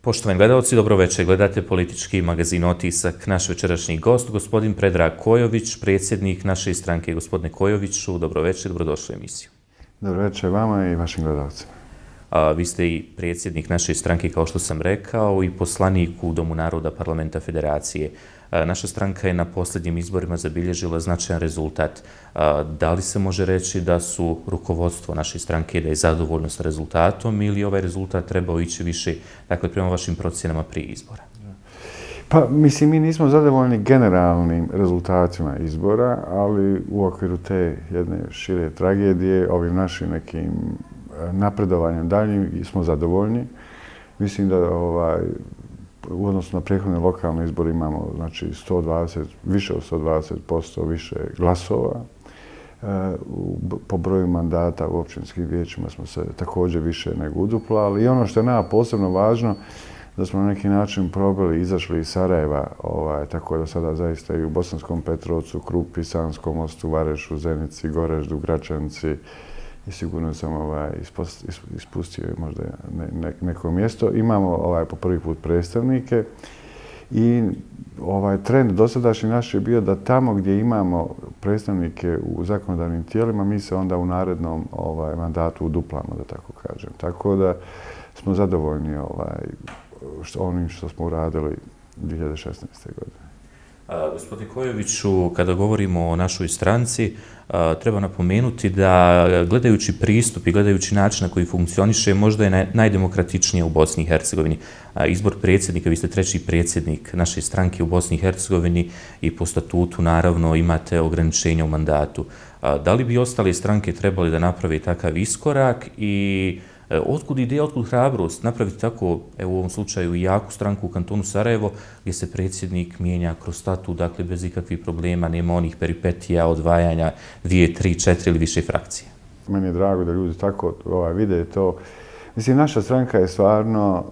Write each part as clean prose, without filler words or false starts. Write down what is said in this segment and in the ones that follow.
Poštovani gledalci, dobro večer. Gledate politički magazin Otisak. Naš večerašnji gost, gospodin Predrag Kojović, predsjednik naše stranke. Gospodine Kojoviću, dobro večer, dobrodošli u emisiju. Dobro večer vama i vašim gledalcima. Vi ste i predsjednik naše stranke, kao što sam rekao, i poslanik u Domu naroda Parlamenta Federacije. Naša stranka je na posljednjim izborima zabilježila značajan rezultat. Da li se može reći da su rukovodstvo naše stranke da je zadovoljno sa rezultatom ili ovaj rezultat trebao ići više, dakle, prema vašim procjenama prije izbora? Pa, mislim, mi nismo zadovoljni generalnim rezultatima izbora, ali u okviru te jedne šire tragedije, ovim našim nekim napredovanjem daljnjim smo zadovoljni. Mislim da u odnosu na prethodne lokalne izbore imamo znači, više od 120% više glasova. Po broju mandata u općinskim vijećima smo se također više nego uduplali. I ono što je nama posebno važno, da smo na neki način probali, izašli iz Sarajeva, tako da sada zaista i u Bosanskom Petrovcu, Krupi, Sanskom mostu, Varešu, Zenici, Goreždu, Gračanci, i sigurno sam ispustio možda neko mjesto. Imamo po prvi put predstavnike i trend dosadašnji naš je bio da tamo gdje imamo predstavnike u zakonodavnim tijelima, mi se onda u narednom mandatu uduplamo, da tako kažem. Tako da smo zadovoljni onim što smo uradili 2016. godine. Gospodin Kojoviću, kada govorimo o našoj stranci, treba napomenuti da gledajući pristup i gledajući način na koji funkcioniše, možda je najdemokratičnije u Bosni i Hercegovini. Izbor predsjednika, vi ste treći predsjednik naše stranke u Bosni i Hercegovini i po statutu naravno imate ograničenja u mandatu. Da li bi ostale stranke trebali da naprave takav iskorak i otkud ideja, otkud hrabrost napraviti tako, evo u ovom slučaju, jaku stranku u kantonu Sarajevo, gdje se predsjednik mijenja kroz statut, dakle bez ikakvih problema, nema onih peripetija, odvajanja 2, 3, 4 ili više frakcije? Meni je drago da ljudi tako vide to. Mislim, naša stranka je stvarno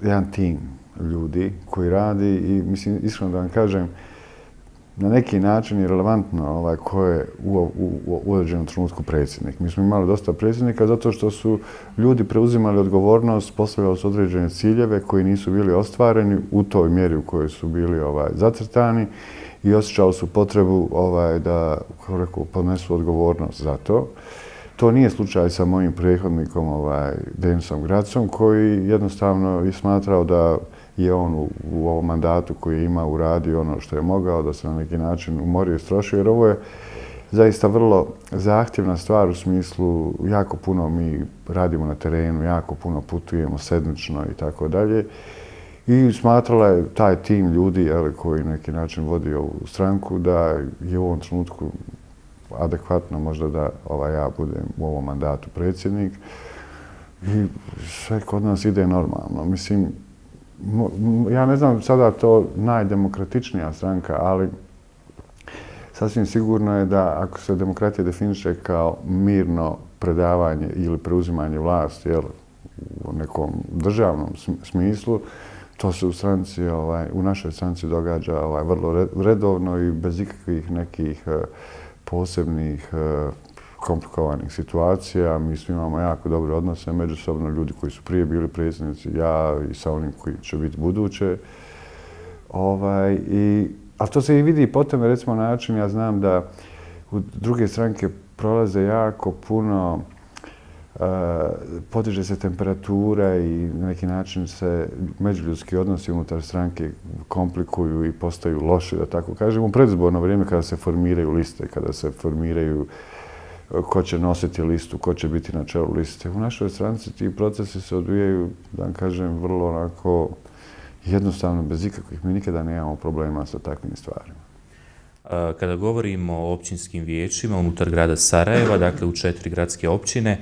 jedan tim ljudi koji radi i mislim, iskreno da vam kažem, na neki način je relevantno ko je u određenom trenutku predsjednik. Mi smo imali dosta predsjednika zato što su ljudi preuzimali odgovornost, postavljali su određene ciljeve koji nisu bili ostvareni u toj mjeri u kojoj su bili zacrtani i osjećali su potrebu da, kako rekao, podnesu odgovornost za to. To nije slučaj sa mojim prethodnikom Denisom Gracom koji jednostavno je smatrao da je on u ovom mandatu koji je imao uradio ono što je mogao, da se na neki način umorio i strošio, jer ovo je zaista vrlo zahtjevna stvar u smislu jako puno mi radimo na terenu, jako puno putujemo sedmično i tako dalje. I smatrala je taj tim ljudi koji na neki način vodi ovu stranku da je u ovom trenutku adekvatno možda da ja budem u ovom mandatu predsjednik. I sve kod nas ide normalno. Mislim, ja ne znam sada to najdemokratičnija stranka, ali sasvim sigurno je da ako se demokratija definiše kao mirno predavanje ili preuzimanje vlasti u nekom državnom smislu, to se u našoj stranci događa vrlo redovno i bez ikakvih nekih posebnih komplikovanih situacija. Mi svi imamo jako dobre odnose međusobno, ljudi koji su prije bili predsjednici, ja i sa onim koji će biti buduće. Ali to se i vidi po tome, recimo, način, ja znam da u druge stranke prolaze jako puno, podiže se temperatura i na neki način se međuljudski odnosi unutar stranke komplikuju i postaju loši, da tako kažem, u predizborno vrijeme kada se formiraju liste, kada se formiraju ko će nositi listu, ko će biti na čelu liste. U našoj stranci ti procesi se odvijaju, da vam kažem, vrlo onako jednostavno, bez ikakvih. Mi nikada nemamo problema sa takvim stvarima. Kada govorimo o općinskim vijećima unutar grada Sarajeva, dakle u 4 gradske općine,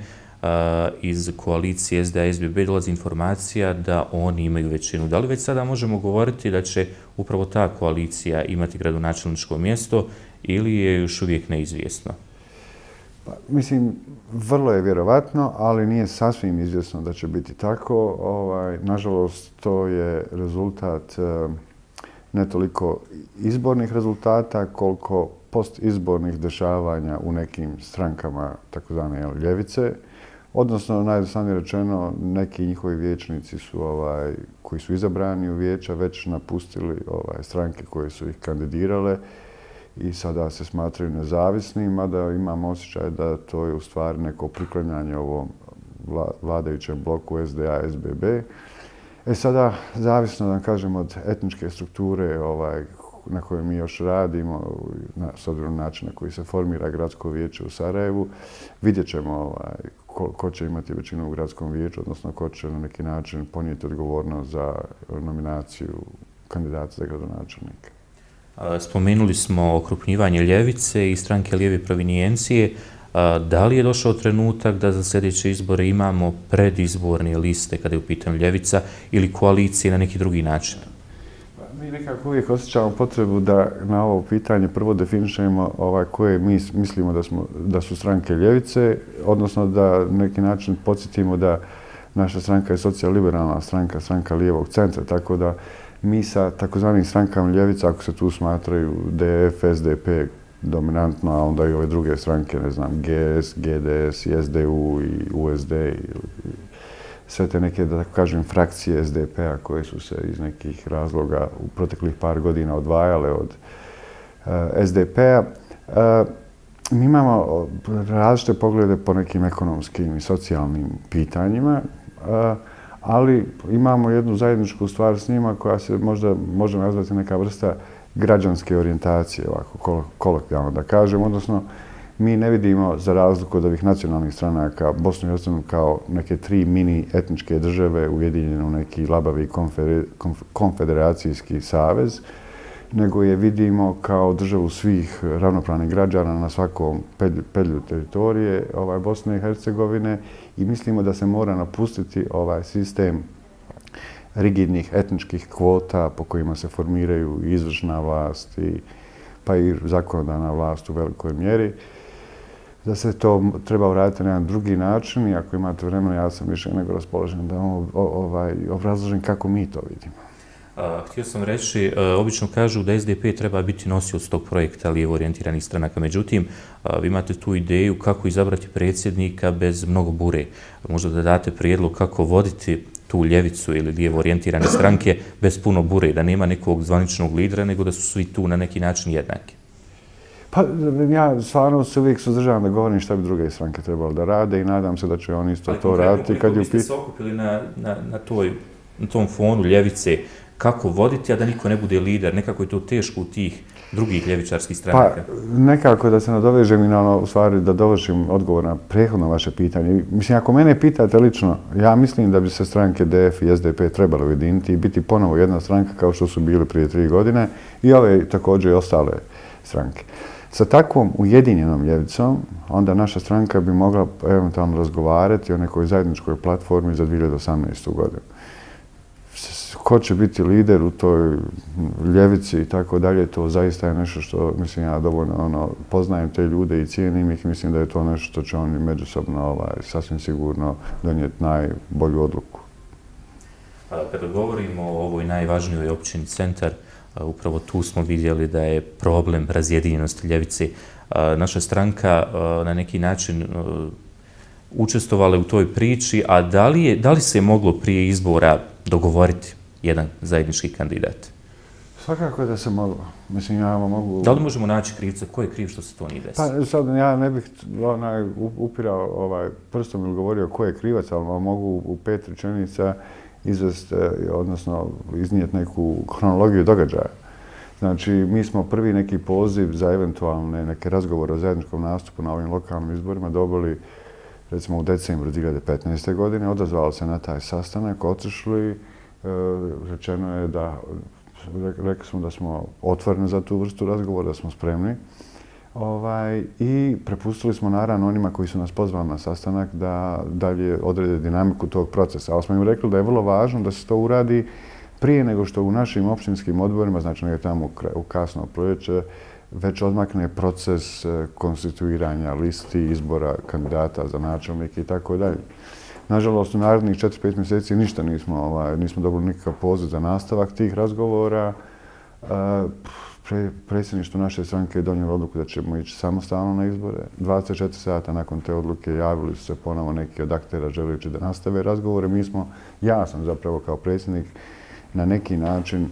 iz koalicije SDA-SBB dolazi informacija da oni imaju većinu. Da li već sada možemo govoriti da će upravo ta koalicija imati gradonačelničko mjesto ili je još uvijek neizvjesno? Pa, mislim, vrlo je vjerovatno, ali nije sasvim izvjesno da će biti tako. Nažalost, to je rezultat ne toliko izbornih rezultata, koliko postizbornih dešavanja u nekim strankama takozvane ljevice, Odnosno, najjednostavnije rečeno, neki njihovi vijećnici su, koji su izabrani u vijeća, već napustili stranke koje su ih kandidirale i sada se smatraju nezavisnim, mada imam osjećaj da to je u stvari neko priklanjanje ovom vladajućem bloku SDA, SBB. Sada, zavisno da kažem od etničke strukture na kojoj mi još radimo, s obzirom na način na koji se formira gradsko vijeće u Sarajevu, vidjet ćemo ko će imati većinu u gradskom vijeću, odnosno ko će na neki način ponijeti odgovornost za nominaciju kandidata za gradonačelnika. Spomenuli smo okrupnjivanje ljevice i stranke lijeve provinijencije. Da li je došao trenutak da za sljedeće izbore imamo predizborne liste kada je u pitanju ljevica ili koalicije na neki drugi način? Mi nekako uvijek osjećamo potrebu da na ovo pitanje prvo definišemo koje mi mislimo da su stranke ljevice, odnosno da na neki način podsjetimo da naša stranka je socijal-liberalna stranka, stranka lijevog centra, tako da mi sa takozvanim strankama ljevica, ako se tu smatraju DF, SDP dominantno, a onda i ove druge stranke, ne znam, GS, GDS, SDU i USD i sve te neke, da tako kažem, frakcije SDP-a koje su se iz nekih razloga u proteklih par godina odvajale od SDP-a. Mi imamo različite poglede po nekim ekonomskim i socijalnim pitanjima, ali imamo jednu zajedničku stvar s njima koja se možda može nazvati neka vrsta građanske orijentacije, ovako kolokvijalno da kažem, odnosno mi ne vidimo, za razliku od ovih nacionalnih stranaka, Bosnu i Hercegovinu kao neke 3 mini etničke države ujedinjene u neki labavi konfederacijski savez, nego je vidimo kao državu svih ravnopravnih građana na svakom pedlju teritorije Bosne i Hercegovine i mislimo da se mora napustiti ovaj sistem rigidnih etničkih kvota po kojima se formiraju izvršna vlast pa i zakonodavna vlast u velikoj mjeri. Da se to treba uraditi na jedan drugi način i ako imate vremena, ja sam više nego raspoložen da obrazložim kako mi to vidimo. Htio sam reći, obično kažu da SDP treba biti nosioc tog projekta lijevo orijentiranih stranaka. Međutim, vi imate tu ideju kako izabrati predsjednika bez mnogo bure. Možda da date prijedlog kako voditi tu ljevicu ili lijevo orijentirane stranke bez puno bure, da nema nekog zvaničnog lidera, nego da su svi tu na neki način jednaki. Pa ja stvarno se uvijek suzdržavam da govorim šta bi druge stranke trebalo da rade i nadam se da će oni isto to raditi. Ali biste se okupili na tom fonu ljevice, kako voditi, a da niko ne bude lider, nekako je to teško u tih drugih ljevičarskih stranaka? Pa nekako da se nadovežem i na ono, u stvari da dovršim odgovor na prethodno vaše pitanje. Mislim, ako mene pitate lično, ja mislim da bi se stranke DF i SDP trebalo ujediniti i biti ponovo jedna stranka kao što su bili prije 3 godine i ove također i ostale stranke. Sa takvom ujedinjenom ljevicom, onda naša stranka bi mogla eventualno razgovarati o nekoj zajedničkoj platformi za 2018. godinu. Ko će biti lider u toj ljevici i tako dalje, to zaista je nešto što, mislim, ja dovoljno poznajem te ljude i cijenim ih, mislim da je to nešto što će oni međusobno sasvim sigurno donijeti najbolju odluku. Kada govorimo o ovoj najvažnijoj općini Centar, upravo tu smo vidjeli da je problem razjedinjenosti ljevice. Naša stranka na neki način učestvovala u toj priči, a da li se moglo prije izbora dogovoriti jedan zajednički kandidat? Svakako da se moglo. Mislim, ja mogu... Da li možemo naći krivca? Ko je kriv što se to nije desilo? Pa sad ja ne bih upirao prstom ili govorio ko je krivac, ali mogu u 5 rečenica izvesti, odnosno iznijeti neku hronologiju događaja. Znači, mi smo prvi neki poziv za eventualne neke razgovore o zajedničkom nastupu na ovim lokalnim izborima dobili recimo u decembru 2015. godine, odazvali se na taj sastanak, otišli, rečeno je da, rekli smo da smo otvoreni za tu vrstu razgovora, da smo spremni. I prepustili smo naravno onima koji su nas pozvali na sastanak da dalje odrede dinamiku tog procesa. Ali smo im rekli da je vrlo važno da se to uradi prije nego što u našim općinskim odborima, znači negdje tamo u kasno proljeće, već odmakne proces konstituiranja listi, izbora kandidata za načelnike i tako dalje. Nažalost, u narednih 4-5 mjeseci ništa nismo dobili nikakav poziv za nastavak tih razgovora. predsjedništvo naše stranke je donijelo odluku da ćemo ići samostalno na izbore. 24 sata nakon te odluke javili su se ponovo neki od aktera želeći da nastave razgovore. Ja sam zapravo kao predsjednik na neki način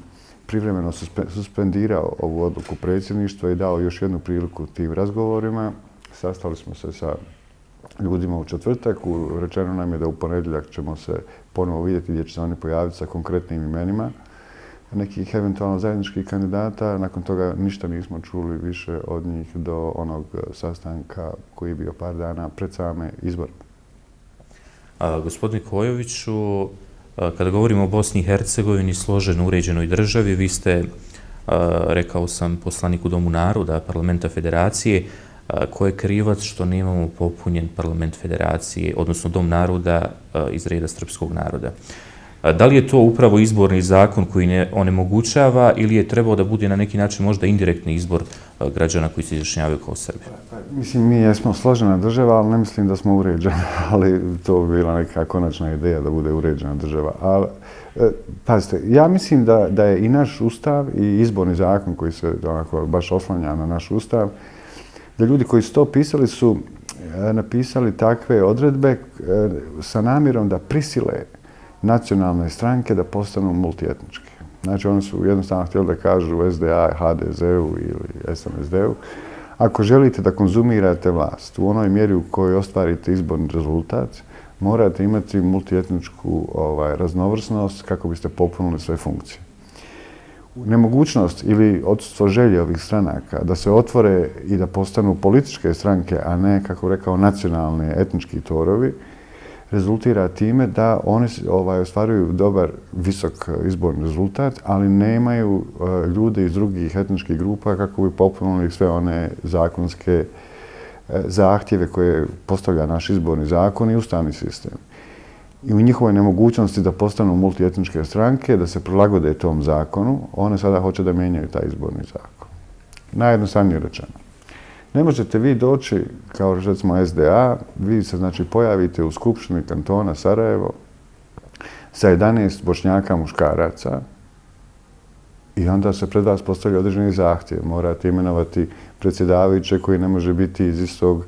privremeno suspendirao ovu odluku predsjedništva i dao još jednu priliku tim razgovorima. Sastali smo se sa ljudima u četvrtak, rečeno nam je da u ponedjeljak ćemo se ponovo vidjeti gdje će se oni pojaviti sa konkretnim imenima nekih eventualno zajedničkih kandidata. Nakon toga ništa nismo čuli više od njih do onog sastanka koji je bio par dana pred same izbore. Gospodine Kojoviću, kada govorimo o Bosni i Hercegovini, složenoj, uređenoj državi, vi ste, rekao sam, poslanik u Domu naroda, parlamenta federacije. Ko je krivac što nemamo popunjen parlament federacije, odnosno Dom naroda iz reda srpskog naroda? Da li je to upravo izborni zakon koji ne onemogućava ili je trebao da bude na neki način možda indirektni izbor građana koji se izjašnjavaju kao Srbi? Mislim, mi jesmo složena država, ali ne mislim da smo uređeni, ali to bi bila neka konačna ideja da bude uređena država. Ali, pazite, ja mislim da je i naš ustav i izborni zakon koji se onako baš oslanja na naš ustav, da ljudi koji su to pisali su napisali takve odredbe sa namjerom da prisile nacionalne stranke da postanu multietničke. Znači, oni su jednostavno htjeli da kažu SDA, HDZ-u ili SNSD-u, ako želite da konzumirate vlast u onoj mjeri u kojoj ostvarite izborni rezultat, morate imati multietničku raznovrsnost kako biste popunili sve funkcije. Nemogućnost ili odsustvo želje ovih stranaka da se otvore i da postanu političke stranke, a ne, kako rekao, nacionalni etnički torovi, rezultira time da oni ostvaruju dobar, visok izborni rezultat, ali nemaju ljude iz drugih etničkih grupa kako bi popunili sve one zakonske zahtjeve koje postavlja naš izborni zakon i ustavni sistem. I u njihovoj nemogućnosti da postanu multietničke stranke, da se prilagode tom zakonu, one sada hoće da mijenjaju taj izborni zakon. Najjednostavnije rečeno. Ne možete vi doći, kao recimo SDA, vi se znači pojavite u Skupštini kantona Sarajevo sa 11 Bošnjaka muškaraca i onda se pred vas postavlja određeni zahtjev. Morate imenovati predsjedavajuće koji ne može biti iz istog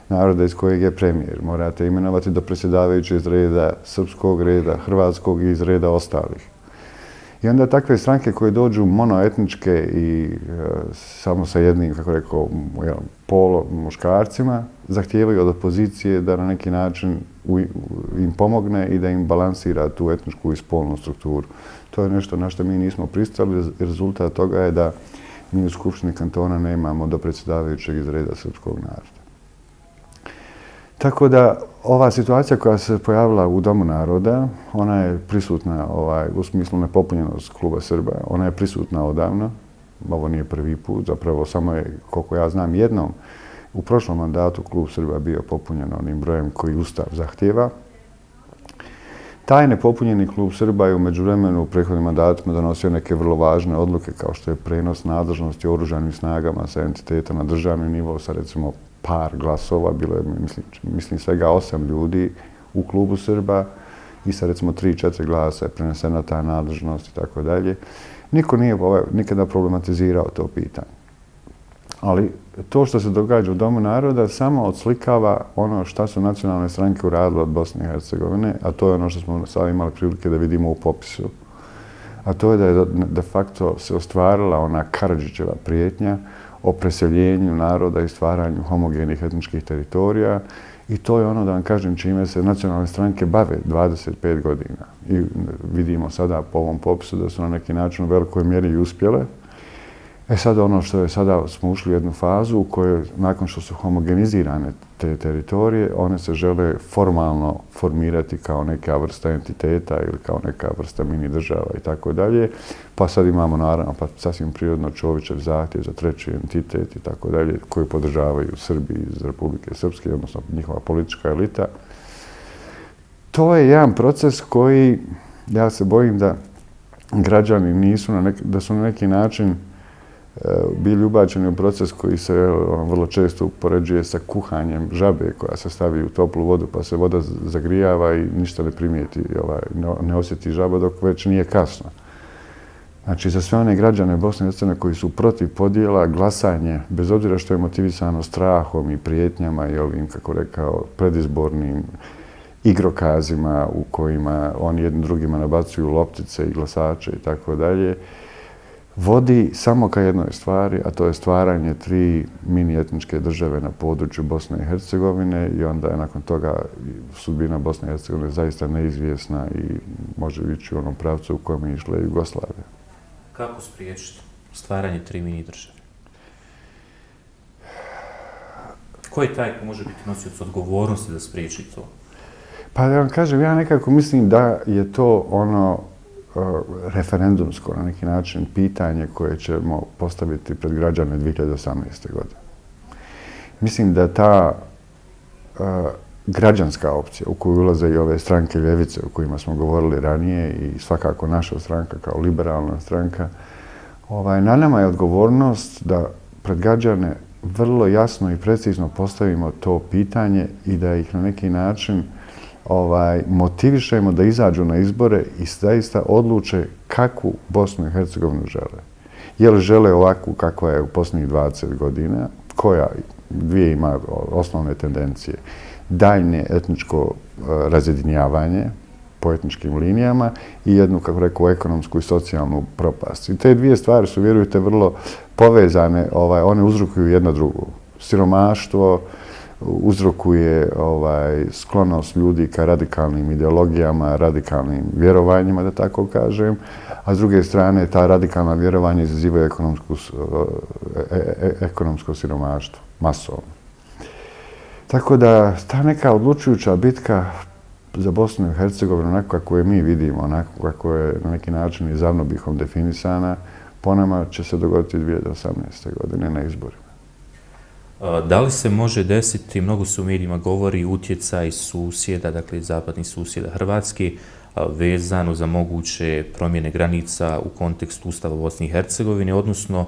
naroda iz kojeg je premijer. Morate imenovati do predsjedavajuće iz reda srpskog reda, hrvatskog i iz reda ostalih. I onda takve stranke koje dođu monoetničke i samo sa jednim, kako rekao, polo muškarcima, zahtijevaju od opozicije da na neki način im pomogne i da im balansira tu etničku i spolnu strukturu. To je nešto na što mi nismo pristali. Rezultat toga je da mi u Skupštini kantona nemamo do predsjedavajućeg iz reda srpskog naroda. Tako da ova situacija koja se pojavila u Domu naroda, ona je prisutna u smislu nepopunjenost kluba Srba, ona je prisutna odavno, ovo nije prvi put, zapravo samo je, koliko ja znam, jednom u prošlom mandatu klub Srba bio popunjen onim brojem koji Ustav zahtjeva. Taj nepopunjeni klub Srba je u međuvremenu u prethodnim mandatima donosio neke vrlo važne odluke kao što je prenos nadležnosti oružanim snagama sa entiteta na državni nivo sa recimo par glasova, bilo je mislim svega 8 ljudi u klubu Srba i sa recimo 3-4 glasa je prenesena ta nadležnost i tako dalje. Niko nije nikada problematizirao to pitanje. Ali to što se događa u Domu naroda samo odslikava ono šta su nacionalne stranke uradile od Bosne i Hercegovine, a to je ono što smo sad imali prilike da vidimo u popisu. A to je da je de facto se ostvarila ona Karadžićeva prijetnja o preseljenju naroda i stvaranju homogenih etničkih teritorija. I to je ono, da vam kažem, čime se nacionalne stranke bave 25 godina. I vidimo sada po ovom popisu da su na neki način u velikoj mjeri i uspjele. Sad ono što je sada smo ušli u jednu fazu u kojoj nakon što su homogenizirane te teritorije, one se žele formalno formirati kao neka vrsta entiteta ili kao neka vrsta mini država i tako dalje. Pa sad imamo naravno sasvim prirodno Čovićev zahtjev za treći entitet i tako dalje koji podržavaju Srbi iz Republike Srpske, odnosno njihova politička elita. To je jedan proces koji, ja se bojim da građani nisu, da su na neki način bili ubačeni u proces koji se vrlo često upoređuje sa kuhanjem žabe koja se stavi u toplu vodu pa se voda zagrijava i ništa ne primijeti, ne osjeti žaba dok već nije kasno. Znači, za sve one građane Bosne i Hercegovine koji su protiv podjela, glasanje, bez obzira što je motivisano strahom i prijetnjama i ovim, kako rekao, predizbornim igrokazima u kojima oni jednim drugima nabacuju loptice i glasače i tako dalje, vodi samo ka jednoj stvari, a to je stvaranje 3 mini etničke države na području Bosne i Hercegovine i onda je nakon toga sudbina Bosne i Hercegovine zaista neizvjesna i može ići u onom pravcu u kojem je išla Jugoslavija. Kako spriječiti stvaranje 3 mini države? Ko je taj ko može biti nosioc odgovornosti da spriječi to? Pa da vam kažem, ja nekako mislim da je to ono referendumsko, na neki način, pitanje koje ćemo postaviti pred građane 2018. godine. Mislim da ta građanska opcija u koju ulaze i ove stranke ljevice o kojima smo govorili ranije i svakako naša stranka kao liberalna stranka, na nama je odgovornost da pred građane vrlo jasno i precizno postavimo to pitanje i da ih na neki način motivišemo da izađu na izbore i zaista odluče kakvu Bosnu i Hercegovinu žele. Je li žele ovakvu kakva je u posljednjih 20 godina, koja dvije ima osnovne tendencije. Daljnje etničko razjedinjavanje po etničkim linijama i jednu, kako rekao, ekonomsku i socijalnu propast. I te dvije stvari su, vjerujte, vrlo povezane, one uzrokuju jedna drugu. Siromaštvo uzrokuje sklonost ljudi ka radikalnim ideologijama, radikalnim vjerovanjima, da tako kažem, a s druge strane ta radikalna vjerovanja izazivaju ekonomsko siromaštvo, masovno. Tako da ta neka odlučujuća bitka za Bosnu i Hercegovinu, onako kako je mi vidimo, onako kako je na neki način i ZAVNOBIH-om definisana, po nama će se dogoditi 2018. godine na izborima. Da li se može desiti, mnogo se u medijima govori, utjecaj susjeda, dakle zapadnih susjeda Hrvatske, vezano za moguće promjene granica u kontekstu Ustava Bosne i Hercegovine, odnosno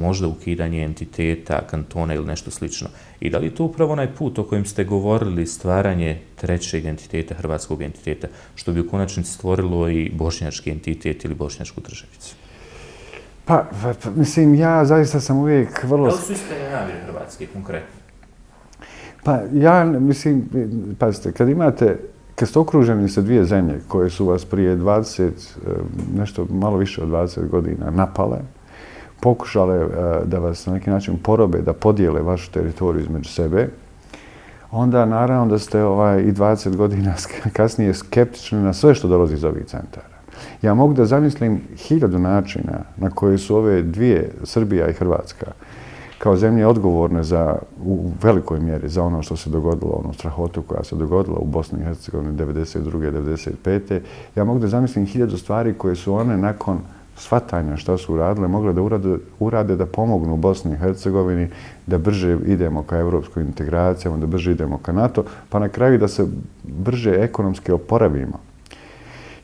možda ukidanje entiteta, kantona ili nešto slično. I da li je to upravo onaj put o kojem ste govorili, stvaranje trećeg entiteta, hrvatskog entiteta, što bi u konačnici stvorilo i bošnjački entitet ili bošnjačku državicu? Pa, mislim, ja zaista sam uvijek vrlo... Da li su iskrene namjere Hrvatske, konkretno? Pa, ja mislim, pazite, kad ste okruženi sa dvije zemlje koje su vas prije 20, nešto malo više od 20 godina napale, pokušale da vas na neki način porobe, da podijele vašu teritoriju između sebe, onda naravno da ste i 20 godina kasnije skeptični na sve što dolazi iz ovih centara. Ja mogu da zamislim 1000 načina na koje su ove dvije, Srbija i Hrvatska, kao zemlje odgovorne u velikoj mjeri za ono što se dogodilo, onu strahotu koja se dogodila u Bosni i Hercegovini 1992. 1995. Ja mogu da zamislim 1000 stvari koje su one nakon shvatanja šta su uradile, mogle da urade da pomognu Bosni i Hercegovini da brže idemo ka evropskoj integracijama, da brže idemo ka NATO, pa na kraju da se brže ekonomski oporavimo.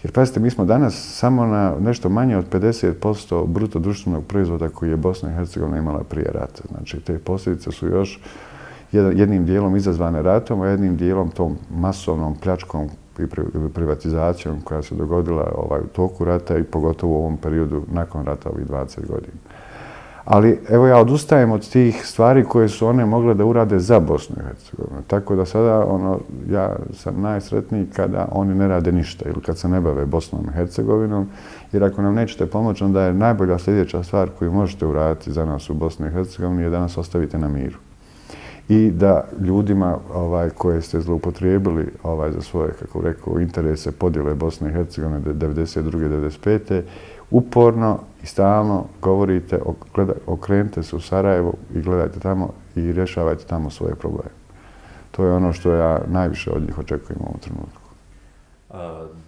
Jer pazite, mi smo danas samo na nešto manje od 50% bruto društvenog proizvoda koji je Bosna i Hercegovina imala prije rata. Znači, te posljedice su još jednim dijelom izazvane ratom, a jednim dijelom tom masovnom pljačkom i privatizacijom koja se dogodila u toku rata i pogotovo u ovom periodu nakon rata ovih 20 godina. Ali evo ja odustajem od tih stvari koje su one mogle da urade za Bosnu i Hercegovinu. Tako da sada ja sam najsretniji kada oni ne rade ništa ili kad se ne bave Bosnom i Hercegovinom. Jer ako nam nećete pomoći, onda je najbolja sljedeća stvar koju možete uraditi za nas u Bosni i Hercegovini je da nas ostavite na miru. I da ljudima koje ste zloupotrijebili za svoje, kako rekao, interese podjele Bosne i Hercegovine 1992. 1995. uporno i stalno govorite, okrenite se u Sarajevo i gledajte tamo i rješavajte tamo svoje probleme. To je ono što ja najviše od njih očekujem u ovom trenutku.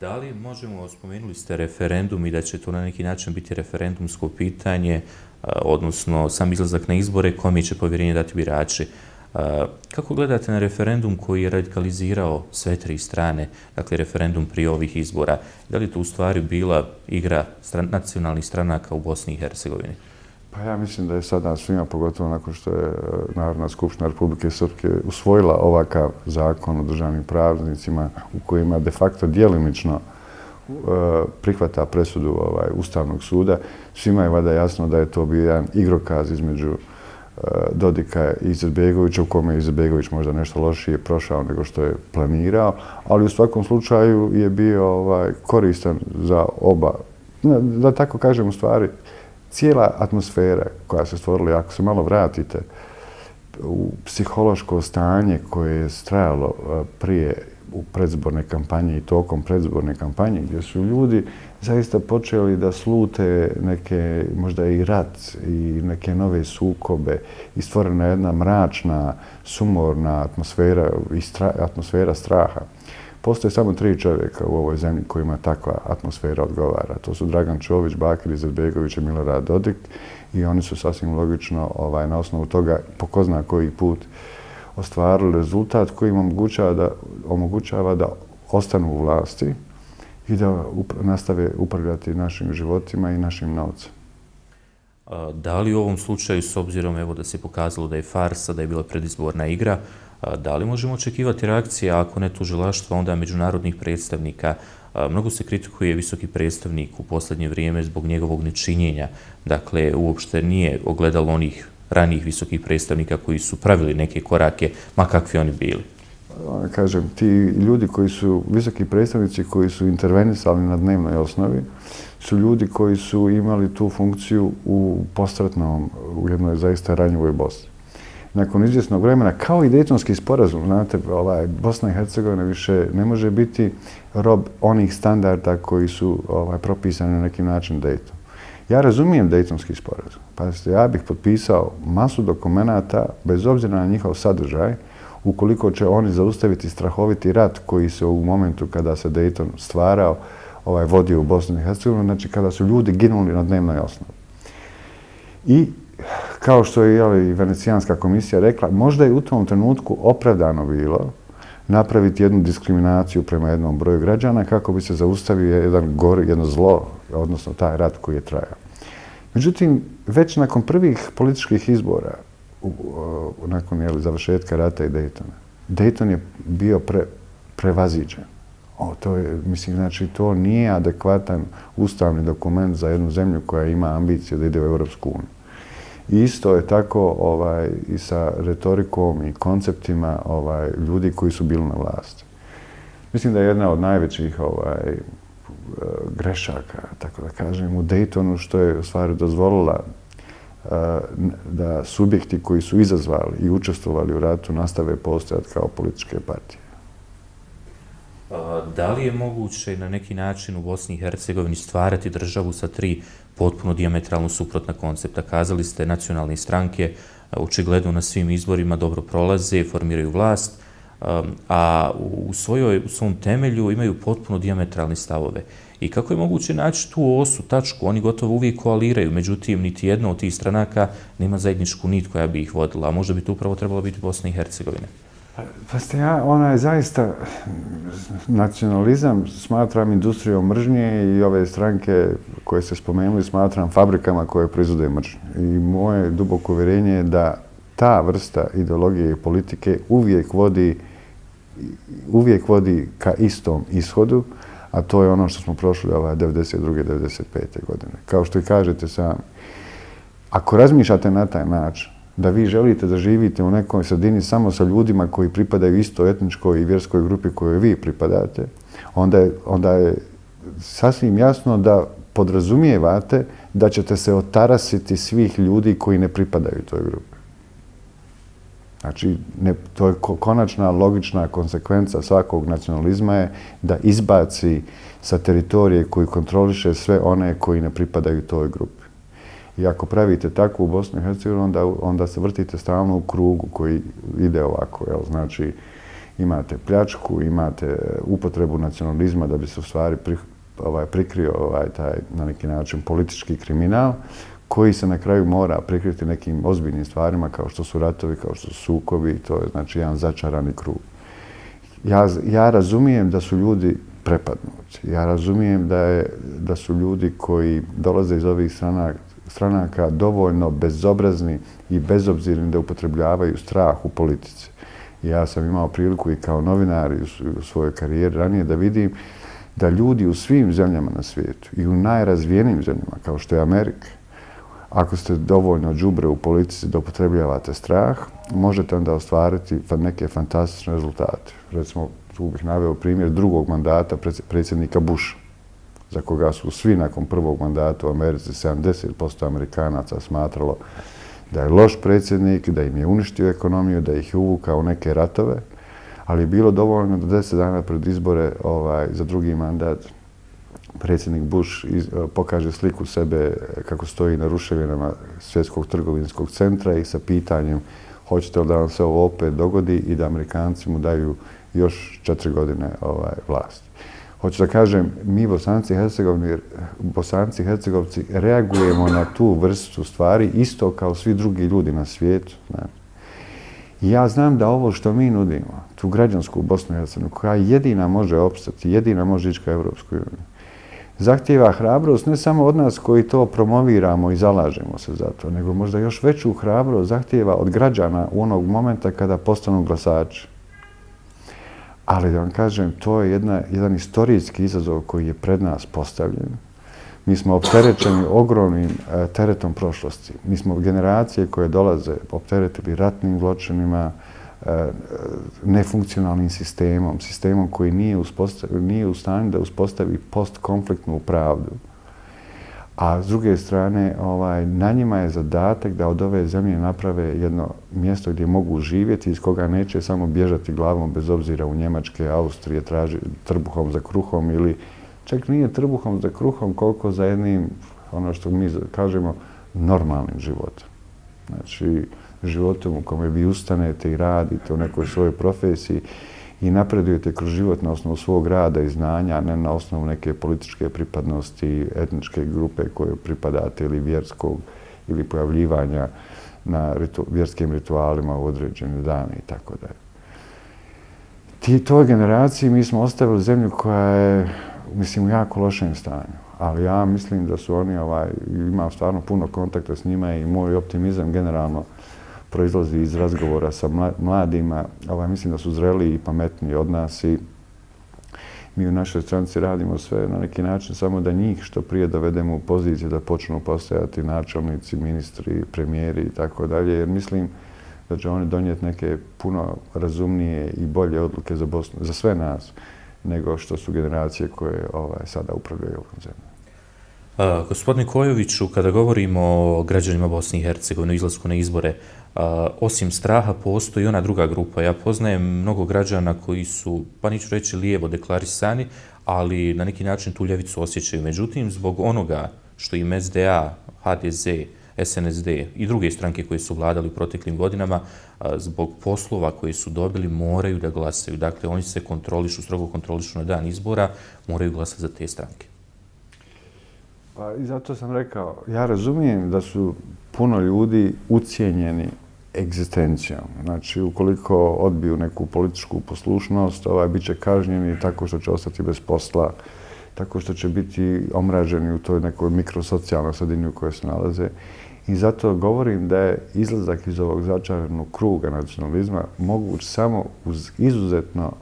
Da li možemo, spomenuli ste referendum i da će to na neki način biti referendumsko pitanje, odnosno sam izlazak na izbore, kome će povjerenje dati birači? Kako gledate na referendum koji je radikalizirao sve tri strane, dakle referendum prije ovih izbora? Da li to u stvari bila igra nacionalnih stranaka u Bosni i Hercegovini? Pa ja mislim da je sada svima, pogotovo nakon što je Narodna skupština Republike Srpske usvojila ovakav zakon o državnim praznicima u kojima de facto djelimično prihvata presudu Ustavnog suda. Svima je valjda jasno da je to bio jedan igrokaz između Dodika i Izetbegovića, u kome je Izetbegović možda nešto lošije prošao nego što je planirao, ali u svakom slučaju je bio koristan za oba. Da tako kažem, u stvari, cijela atmosfera koja se stvorila, ako se malo vratite u psihološko stanje koje je trajalo prije u predizborne kampanje i tokom predizborne kampanje, gdje su ljudi zaista počeli da slute neke, možda i rat i neke nove sukobe i stvorena jedna mračna, sumorna atmosfera straha. Postoje samo 3 čovjeka u ovoj zemlji kojima takva atmosfera odgovara. To su Dragan Čović, Bakir Izetbegović i Milorad Dodik i oni su sasvim logično na osnovu toga po ko zna koji put ostvarili rezultat koji im omogućava da ostanu u vlasti i da nastave upravljati našim životima i našim novcem. Da li u ovom slučaju, s obzirom evo da se pokazalo da je farsa, da je bila predizborna igra, da li možemo očekivati reakcije, ako ne tužilaštva, onda međunarodnih predstavnika? Mnogo se kritikuje visoki predstavnik u posljednje vrijeme zbog njegovog nečinjenja. Dakle, uopšte nije ogledalo onih ranijih visokih predstavnika koji su pravili neke korake, ma kakvi oni bili. Kažem, ti ljudi koji su visoki predstavnici, koji su intervenisali na dnevnoj osnovi, su ljudi koji su imali tu funkciju u u jednoj zaista ranjivoj Bosni. Nakon izvjesnog vremena, kao i Dejtonski sporazum, znate, Bosna i Hercegovina više ne može biti rob onih standarda koji su propisani na neki način Dejton. Ja razumijem Dejtonski sporazum. Pazite, ja bih potpisao masu dokumenata, bez obzira na njihov sadržaj, ukoliko će oni zaustaviti strahoviti rat koji se u momentu kada se Dejton stvarao, vodio u Bosni i Hercegovini, znači kada su ljudi ginuli na dnevnoj osnovi. I kao što je i Venecijanska komisija rekla, možda je u tom trenutku opravdano bilo napraviti jednu diskriminaciju prema jednom broju građana kako bi se zaustavio jedno zlo, odnosno taj rat koji je trajao. Međutim, već nakon prvih političkih izbora, nakon završetka rata i Dejtona, Dejton je bio prevaziđen. To nije adekvatan ustavni dokument za jednu zemlju koja ima ambiciju da ide u Europsku uniju. I isto je tako i sa retorikom i konceptima ljudi koji su bili na vlasti. Mislim da je jedna od najvećih grešaka, tako da kažem, u Dejtonu što je u stvari dozvolila da subjekti koji su izazvali i učestvovali u ratu nastave postojati kao političke partije. Da li je moguće na neki način u Bosni i Hercegovini stvarati državu sa 3 potpuno dijametralno suprotna koncepta? Kazali ste, nacionalne stranke očigledno na svim izborima dobro prolaze, formiraju vlast, a u svom temelju imaju potpuno dijametralne stavove. I kako je moguće naći tu osu, tačku? Oni gotovo uvijek koaliraju, međutim, niti jedna od tih stranaka nema zajedničku nit koja bi ih vodila, a možda bi to upravo trebalo biti Bosna i Hercegovina. Ona je zaista, nacionalizam smatram industrijom mržnje i ove stranke koje ste spomenuli smatram fabrikama koje proizvode mržnje. I moje duboko uvjerenje je da ta vrsta ideologije i politike uvijek vodi ka istom ishodu, a to je ono što smo prošli 1992. 1995. godine. Kao što i kažete sami, ako razmišljate na taj način, da vi želite da živite u nekoj sredini samo sa ljudima koji pripadaju isto etničkoj i vjerskoj grupi kojoj vi pripadate, onda je sasvim jasno da podrazumijevate da ćete se otarasiti svih ljudi koji ne pripadaju toj grupi. Znači, to je konačna logična konsekvenca svakog nacionalizma je da izbaci sa teritorije koji kontroliše sve one koji ne pripadaju toj grupi. I ako pravite tako u Bosni i Hercegovini, onda se vrtite stalno u krugu koji ide ovako. Znači, imate pljačku, imate upotrebu nacionalizma da bi se u stvari prikrio taj, na neki način, politički kriminal, koji se na kraju mora prikriti nekim ozbiljnim stvarima kao što su ratovi, kao što su sukobi. To je znači jedan začarani krug. Ja razumijem da su ljudi prepadnuti. Ja razumijem da su ljudi koji dolaze iz ovih stranaka dovoljno bezobrazni i bezobzirni da upotrebljavaju strah u politici. Ja sam imao priliku i kao novinar u svojoj karijeri ranije da vidim da ljudi u svim zemljama na svijetu i u najrazvijenijim zemljama, kao što je Amerika, ako ste dovoljno đubre u politici da upotrebljavate strah, možete onda ostvariti neke fantastične rezultate. Recimo, tu bih naveo primjer drugog mandata predsjednika Busha, za koga su svi nakon prvog mandata u Americi 70% Amerikanaca smatralo da je loš predsjednik, da im je uništio ekonomiju, da ih je uvukao u neke ratove, ali je bilo dovoljno da 10 dana pred izbore za drugi mandat predsjednik Bush pokaže sliku sebe kako stoji na ruševinama Svjetskog trgovinskog centra i sa pitanjem hoćete li da vam se ovo opet dogodi i da Amerikanci mu daju još 4 godine vlasti. Hoću da kažem, mi Bosanci i Hercegovci reagujemo na tu vrstu stvari isto kao svi drugi ljudi na svijetu. I ja znam da ovo što mi nudimo, tu građansku Bosnu i Hercegovinu, koja jedina može opstati, jedina može ići ka Evropskoj uniji, zahtijeva hrabrost ne samo od nas koji to promoviramo i zalažemo se za to, nego možda još veću hrabrost zahtijeva od građana u onog momenta kada postanu glasači. Ali da vam kažem, to je jedan istorijski izazov koji je pred nas postavljen. Mi smo opterećeni ogromnim teretom prošlosti. Mi smo generacije koje dolaze opteretili ratnim zločinima, nefunkcionalnim sistemom koji nije u stanju da uspostavi postkonfliktnu pravdu. A s druge strane, na njima je zadatak da od ove zemlje naprave jedno mjesto gdje mogu živjeti, iz koga neće samo bježati glavom bez obzira u Njemačke, Austrije, traži trbuhom za kruhom ili čak nije trbuhom za kruhom koliko za jednim, ono što mi kažemo, normalnim životom. Znači, životom u kome vi ustanete i radite u nekoj svojoj profesiji i napredujete kroz život na osnovu svog rada i znanja, a ne na osnovu neke političke pripadnosti, etničke grupe koje pripadate ili vjerskog ili pojavljivanja na vjerskim ritualima u određene dane i tako dalje. Toj generaciji mi smo ostavili zemlju koja je, mislim, u jako lošem stanju. Ali ja mislim da su oni, imam stvarno puno kontakta s njima i moj optimizam generalno proizlazi iz razgovora sa mladima. Mislim da su zreliji i pametniji od nas i mi u našoj stranci radimo sve na neki način samo da njih što prije dovedemo u poziciju da počnu postojati načelnici, ministri, premijeri i tako dalje, jer mislim da će oni donijeti neke puno razumnije i bolje odluke za Bosnu, za sve nas, nego što su generacije koje sada upravljaju ovom zemljom. Gospodine Kojoviću, kada govorimo o građanima Bosne i Hercegovine, izlasku na izbore, osim straha postoji ona druga grupa. Ja poznajem mnogo građana koji su, pa neću reći lijevo deklarisani, ali na neki način tu ljevicu osjećaju. Međutim, zbog onoga što im SDA, HDZ, SNSD i druge stranke koje su vladali u proteklim godinama, zbog poslova koje su dobili, moraju da glasaju. Dakle, oni se strogo kontrolišu na dan izbora, moraju glasati za te stranke. Pa i zato sam rekao, ja razumijem da su puno ljudi ucijenjeni egzistencijom. Znači, ukoliko odbiju neku političku poslušnost, bit će kažnjeni tako što će ostati bez posla, tako što će biti omraženi u toj nekoj mikrosocijalnoj sredini u kojoj se nalaze. I zato govorim da je izlazak iz ovog začaranog kruga nacionalizma moguć samo uz izuzetno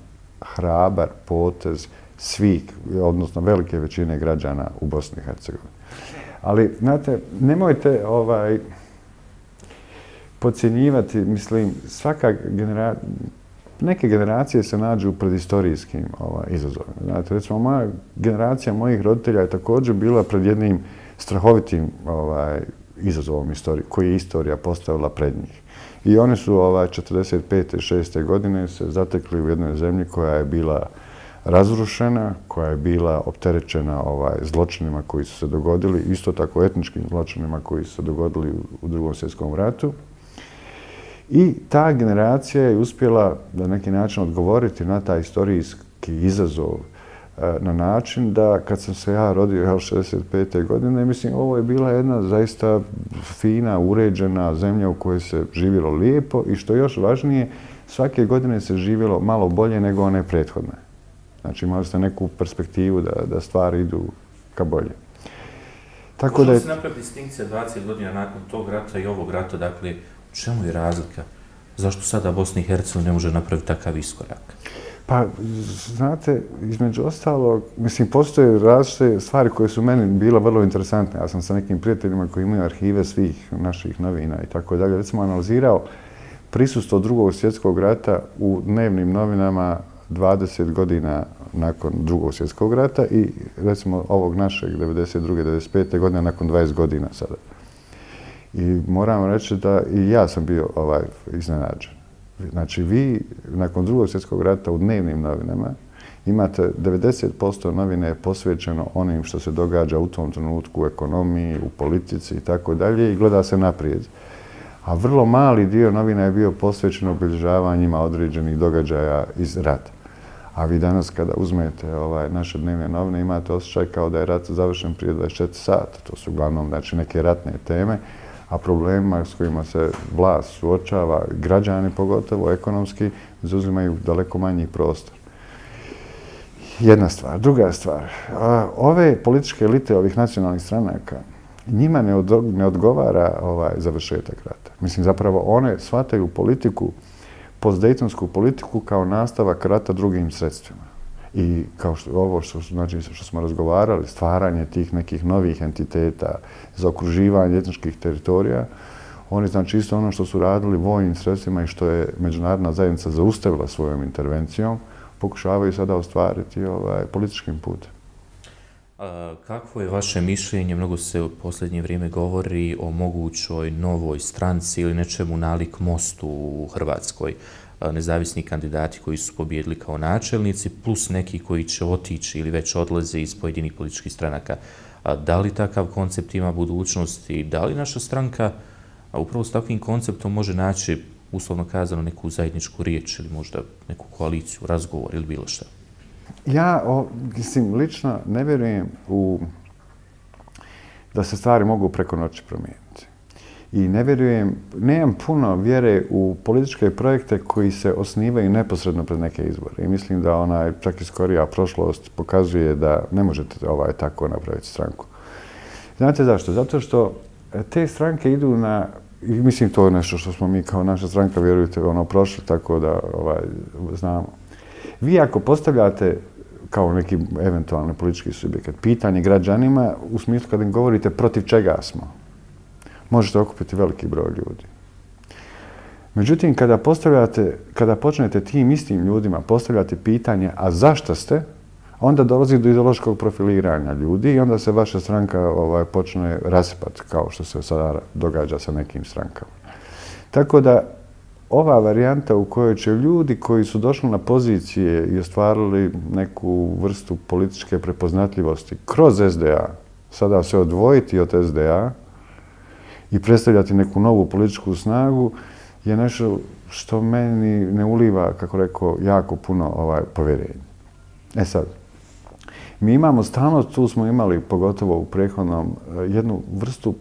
hrabar potez svih, odnosno velike većine građana u Bosni i Hercegovini. Ali, znate, nemojte podcjenjivati, mislim, neke generacije se nađu pred istorijskim izazovima. Znate, recimo, moja generacija mojih roditelja je također bila pred jednim strahovitim izazovom istorije, koji je istorija postavila pred njih. I oni su 45. 6. godine se zatekli u jednoj zemlji koja je bila razrušena, koja je bila opterećena zločinima koji su se dogodili, isto tako etničkim zločinima koji su se dogodili u Drugom svjetskom ratu. I ta generacija je uspjela na neki način odgovoriti na taj istorijski izazov na način da kad sam se ja rodio 65. godine, mislim, ovo je bila jedna zaista fina, uređena zemlja u kojoj se živjelo lijepo i što je još važnije, svake godine se živjelo malo bolje nego one prethodne. Znači, imali ste neku perspektivu da stvari idu ka bolje. Tako da se napravi distinkcija 20 godina nakon tog rata i ovog rata, dakle, u čemu je razlika? Zašto sada Bosna i Hercegovina ne može napraviti takav iskorak? Pa, znate, između ostalog, mislim, postoje različite stvari koje su meni bile vrlo interesantne. Ja sam sa nekim prijateljima koji imaju arhive svih naših novina i tako dalje, recimo analizirao prisustvo Drugog svjetskog rata u dnevnim novinama 20 godina nakon Drugog svjetskog rata i recimo ovog našeg 92. 95. godine nakon 20 godina sada. I moram reći da i ja sam bio iznenađen. Znači, vi nakon Drugog svjetskog rata u dnevnim novinama imate 90% novine je posvećeno onim što se događa u tom trenutku u ekonomiji, u politici i tako dalje i gleda se naprijed. A vrlo mali dio novina je bio posvećen obilježavanjima određenih događaja iz rata. A vi danas kada uzmete naše dnevne novine imate osjećaj kao da je rat završen prije 24 sata. To su uglavnom neke ratne teme, a problemima s kojima se vlast suočava, građani pogotovo ekonomski, zauzimaju daleko manji prostor. Jedna stvar. Druga stvar. Ove političke elite ovih nacionalnih stranaka, njima ne odgovara završetak rata. Mislim, zapravo one shvataju politiku, postdejtonsku politiku kao nastavak rata drugim sredstvima. I kao što smo razgovarali, stvaranje tih nekih novih entiteta, zaokruživanje etničkih teritorija, oni znači isto ono što su radili vojnim sredstvima i što je međunarodna zajednica zaustavila svojom intervencijom, pokušavaju sada ostvariti političkim putem. Kakvo je vaše mišljenje? Mnogo se u posljednje vrijeme govori o mogućoj novoj stranci ili nečemu nalik Mostu u Hrvatskoj. Nezavisni kandidati koji su pobijedili kao načelnici, plus neki koji će otići ili već odlaze iz pojedinih političkih stranaka. Da li takav koncept ima budućnost i da li naša stranka upravo s takvim konceptom može naći, uslovno kazano, neku zajedničku riječ ili možda neku koaliciju, razgovor ili bilo što? Ja, mislim, lično ne vjerujem da se stvari mogu preko noći promijeniti. I ne vjerujem, nemam puno vjere u političke projekte koji se osnivaju neposredno pred neke izbore. I mislim da čak i skorija prošlost pokazuje da ne možete tako napraviti stranku. Znate zašto? Zato što te stranke idu i mislim to je nešto što smo mi kao naša stranka, vjerujte, prošli, tako da znamo. Vi ako postavljate kao neki eventualni politički subjekat pitanje građanima u smislu kada im govorite protiv čega smo, možete okupiti veliki broj ljudi. Međutim, kada počnete tim istim ljudima postavljati pitanje a zašto ste, onda dolazi do ideološkog profiliranja ljudi i onda se vaša stranka počne rasipati kao što se sada događa sa nekim strankama. Tako da ova varijanta u kojoj će ljudi koji su došli na pozicije i ostvarili neku vrstu političke prepoznatljivosti kroz SDA, sada se odvojiti od SDA i predstavljati neku novu političku snagu, je nešto što meni ne uliva, kako rekao, jako puno povjerenja. E sad, mi imamo stalno, tu smo imali, pogotovo u prethodnom, jednu vrstu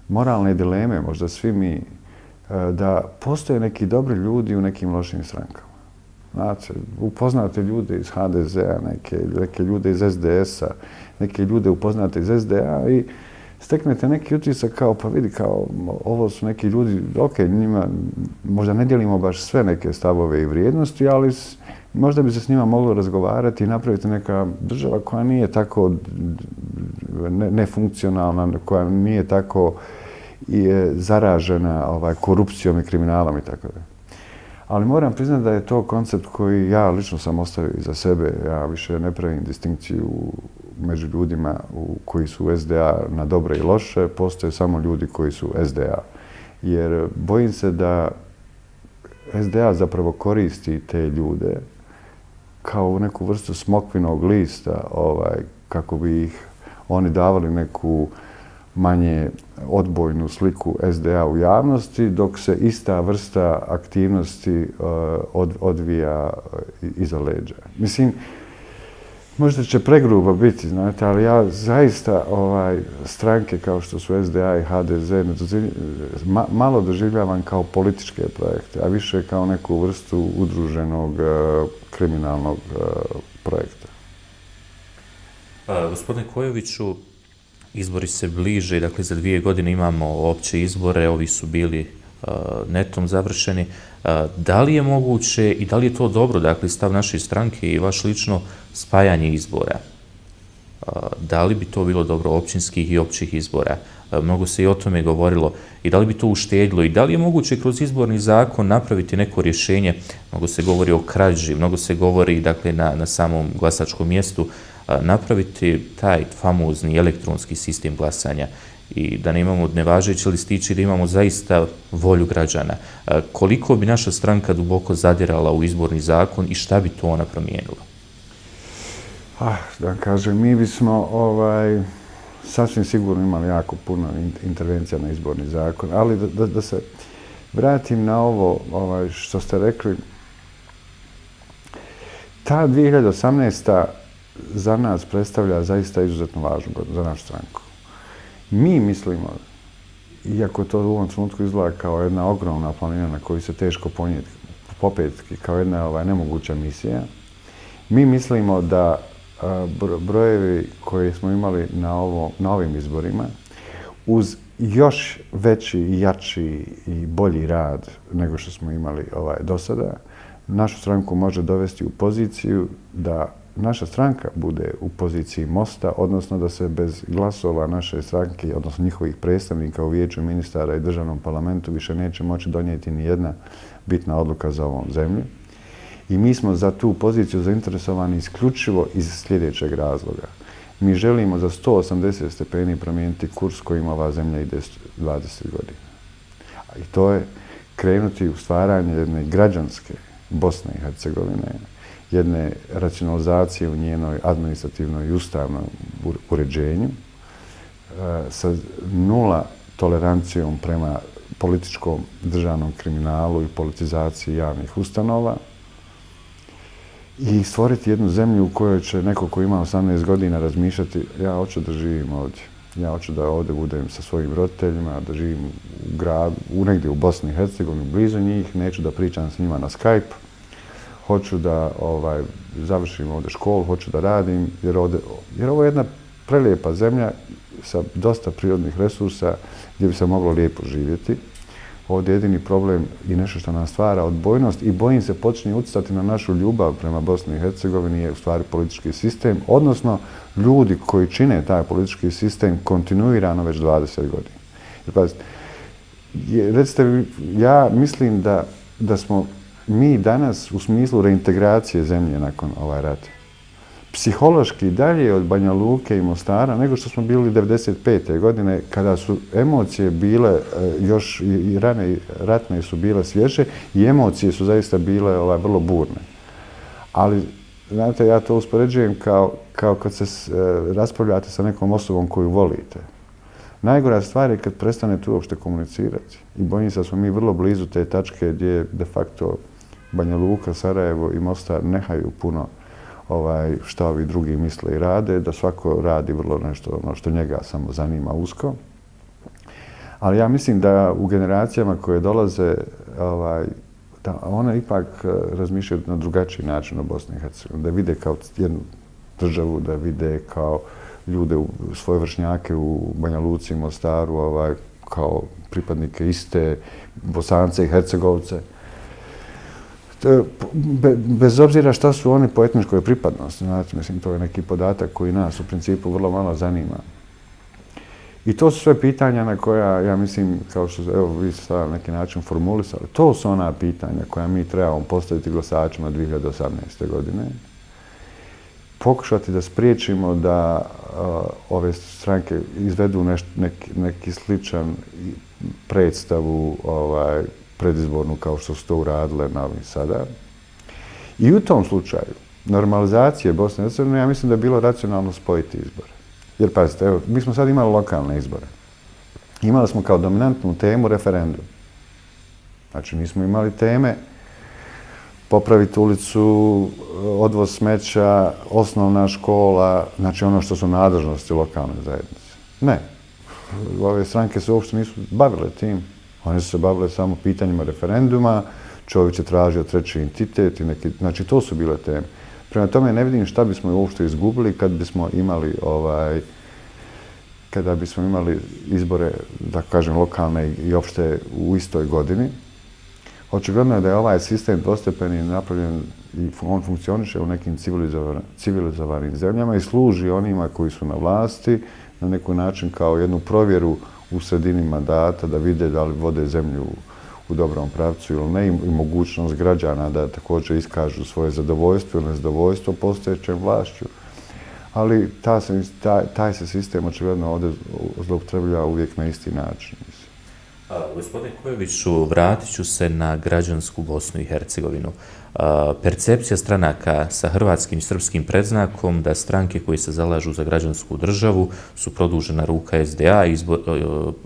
moralne dileme, možda svi mi, da postoje neki dobri ljudi u nekim lošim strankama. Znate, upoznate ljude iz HDZ-a, neke ljude iz SDS-a, neke ljude upoznate iz SDA i steknete neki utisak kao, pa vidi, kao, ovo su neki ljudi, ok, njima možda ne dijelimo baš sve neke stavove i vrijednosti, ali možda bi se s njima moglo razgovarati i napraviti neka država koja nije tako nefunkcionalna, koja nije tako zaražena korupcijom i kriminalom i tako da. Ali moram priznati da je to koncept koji ja lično sam ostavio iza sebe. Ja više ne pravim distinkciju među ljudima koji su SDA na dobre i loše. Postoje samo ljudi koji su SDA. Jer bojim se da SDA zapravo koristi te ljude kao neku vrstu smokvinog lista kako bi ih oni davali neku manje odbojnu sliku SDA u javnosti, dok se ista vrsta aktivnosti odvija iza leđa. Mislim, možda će pregrubo biti, znate, ali ja zaista stranke kao što su SDA i HDZ malo doživljavam kao političke projekte, a više kao neku vrstu udruženog kriminalnog projekta. Gospodine Kojoviću, izbori se bliže, dakle za 2 godine imamo opće izbore, ovi su bili netom završeni. Da li je moguće i da li je to dobro, dakle, stav naše stranke i vaš lično spajanje izbora? Da li bi to bilo dobro općinskih i općih izbora? Mnogo se i o tome govorilo. I da li bi to uštedilo? I da li je moguće kroz izborni zakon napraviti neko rješenje? Mnogo se govori o krađi, mnogo se govori, dakle, na samom glasačkom mjestu, napraviti taj famozni elektronski sistem glasanja i da ne imamo nevažeće listiće, da imamo zaista volju građana. Koliko bi naša stranka duboko zadirala u izborni zakon i šta bi to ona promijenila? Da kažem, mi bismo sasvim sigurno imali jako puno intervencija na izborni zakon, ali da se vratim na ovo što ste rekli, ta 2018. za nas predstavlja zaista izuzetno važnu za našu stranku. Mi mislimo, iako to u ovom trenutku izgleda kao jedna ogromna planina na koju se teško popeti, kao jedna nemoguća misija, mi mislimo da brojevi koje smo imali na ovim izborima, uz još veći i jači i bolji rad nego što smo imali do sada, našu stranku može dovesti u poziciju da naša stranka bude u poziciji mosta, odnosno da se bez glasova naše stranke, odnosno njihovih predstavnika u Vijeću ministara i državnom parlamentu više neće moći donijeti ni jedna bitna odluka za ovom zemlju. I mi smo za tu poziciju zainteresovani isključivo iz sljedećeg razloga. Mi želimo za 180 stepeni promijeniti kurs kojim ova zemlja ide 20 godina. I to je krenuti u stvaranje jedne građanske Bosne i Hercegovine, jedne racionalizacije u njenoj administrativnoj i ustavnom uređenju, sa nula tolerancijom prema političkom državnom kriminalu i politizaciji javnih ustanova, i stvoriti jednu zemlju u kojoj će neko ko ima 18 godina razmišljati: ja hoću da živim ovdje, ja hoću da ovdje budem sa svojim roditeljima, da živim u gradu, negdje u Bosni i Hercegovini, blizu njih, neću da pričam s njima na Skype, hoću da završim ovdje školu, hoću da radim, jer ovo je jedna prelijepa zemlja sa dosta prirodnih resursa gdje bi se moglo lijepo živjeti. Ovdje je jedini problem i nešto što nam stvara odbojnost i bojim se počinje utjecati na našu ljubav prema Bosni i Hercegovini je u stvari politički sistem, odnosno ljudi koji čine taj politički sistem kontinuirano već 20 godina. Jer pazite, recite, ja mislim da smo mi danas u smislu reintegracije zemlje nakon rata psihološki dalje od Banja Luke i Mostara nego što smo bili 95. godine kada su emocije bile još i ratne su bile svježe i emocije su zaista bile vrlo burne. Ali, znate, ja to uspoređujem kao kad se raspravljate sa nekom osobom koju volite. Najgora stvar je kad prestanete uopšte komunicirati. I bojim se da smo mi vrlo blizu te tačke gdje de facto Banja Luka, Sarajevo i Mostar ne haju puno šta ovi drugi misle i rade, da svako radi vrlo nešto što njega samo zanima usko. Ali ja mislim da u generacijama koje dolaze, da one ipak razmišljaju na drugačiji način o Bosni i Hercegovini, da vide kao jednu državu, da vide kao ljude, svoje vršnjake u Banja Luci i Mostaru, kao pripadnike iste, Bosance i Hercegovce. Bez obzira šta su oni po etničkoj pripadnosti, znate, mislim, to je neki podatak koji nas u principu vrlo malo zanima. I to su sve pitanja na koja, ja mislim, kao što evo, vi ste sada na neki način formulisali, to su ona pitanja koja mi trebamo postaviti glasačima 2018. godine. Pokušati da spriječimo da ove stranke izvedu neki sličan predstavu predizbornu kao što su to uradile na ovim sada. I u tom slučaju normalizacije Bosne i Hercegovine, ja mislim da je bilo racionalno spojiti izbore. Jer pazite, evo, mi smo sad imali lokalne izbore. Imali smo kao dominantnu temu referendum. Znači, nismo imali teme popraviti ulicu, odvoz smeća, osnovna škola, znači ono što su nadležnosti lokalne zajednice. Ne. Ove stranke se uopšte nisu bavile tim. Oni su se bavile samo pitanjima referenduma, Čović je tražio treći entitet i neki, znači to su bile teme. Prema tome ne vidim šta bismo uopšte izgubili kad bismo imali kada bismo imali izbore, da kažem, lokalne i opšte u istoj godini. Očigledno je da je ovaj sistem dvostepeni napravljen i on funkcioniše u nekim civilizovanim zemljama i služi onima koji su na vlasti na neki način kao jednu provjeru u sredini mandata da vide da li vode zemlju u dobrom pravcu ili ne i mogućnost građana da također iskažu svoje zadovoljstvo ili nezadovoljstvo postojećem vlašću. Ali taj se sistem očigledno ovdje zloupotrebljava uvijek na isti način. Gospodine Kojoviću, vratit ću se na građansku Bosnu i Hercegovinu. Percepcija stranaka sa hrvatskim i srpskim predznakom da stranke koje se zalažu za građansku državu su produžena ruka SDA i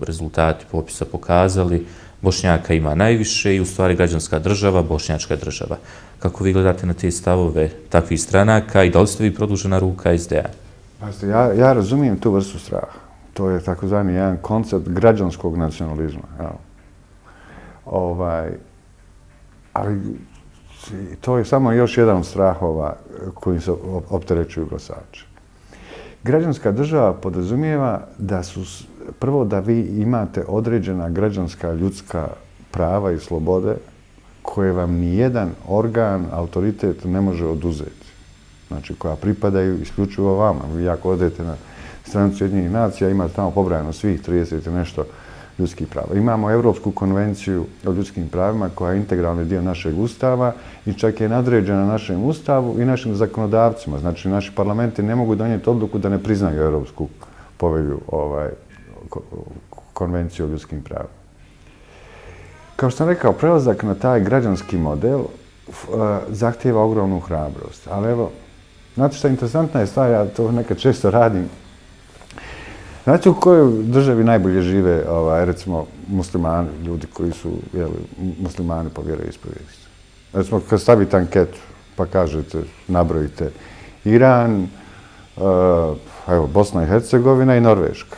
rezultati popisa pokazali Bošnjaka ima najviše i u stvari građanska država, bošnjačka država. Kako vi gledate na te stavove takvih stranaka i da li ste vi produžena ruka SDA? Ja razumijem tu vrstu straha. To je takozvani jedan koncept građanskog nacionalizma. Ali to je samo još jedan od strahova kojim se opterećuju glasači. Građanska država podrazumijeva da prvo da vi imate određena građanska ljudska prava i slobode koje vam nijedan organ, autoritet ne može oduzeti. Znači koja pripadaju isključivo vama. Vi ako odete na stranicu Ujedinjenih nacija, imate tamo pobrojano svih 30 i nešto ljudskih prava. Imamo Europsku konvenciju o ljudskim pravima koja je integralni dio našeg ustava i čak je nadređena našem ustavu i našim zakonodavcima. Znači, naši parlamenti ne mogu donijeti odluku da ne priznaju Europsku povelju konvenciju o ljudskim pravima. Kao što sam rekao, prelazak na taj građanski model zahtijeva ogromnu hrabrost. Ali evo, znate što je interesantna je stvar, ja to nekad često radim. Znate u kojoj državi najbolje žive, recimo, muslimani, ljudi koji su muslimani po vjeroispovijesti? Recimo, kad stavite anketu, pa kažete, nabrojite Iran, Bosna i Hercegovina i Norveška.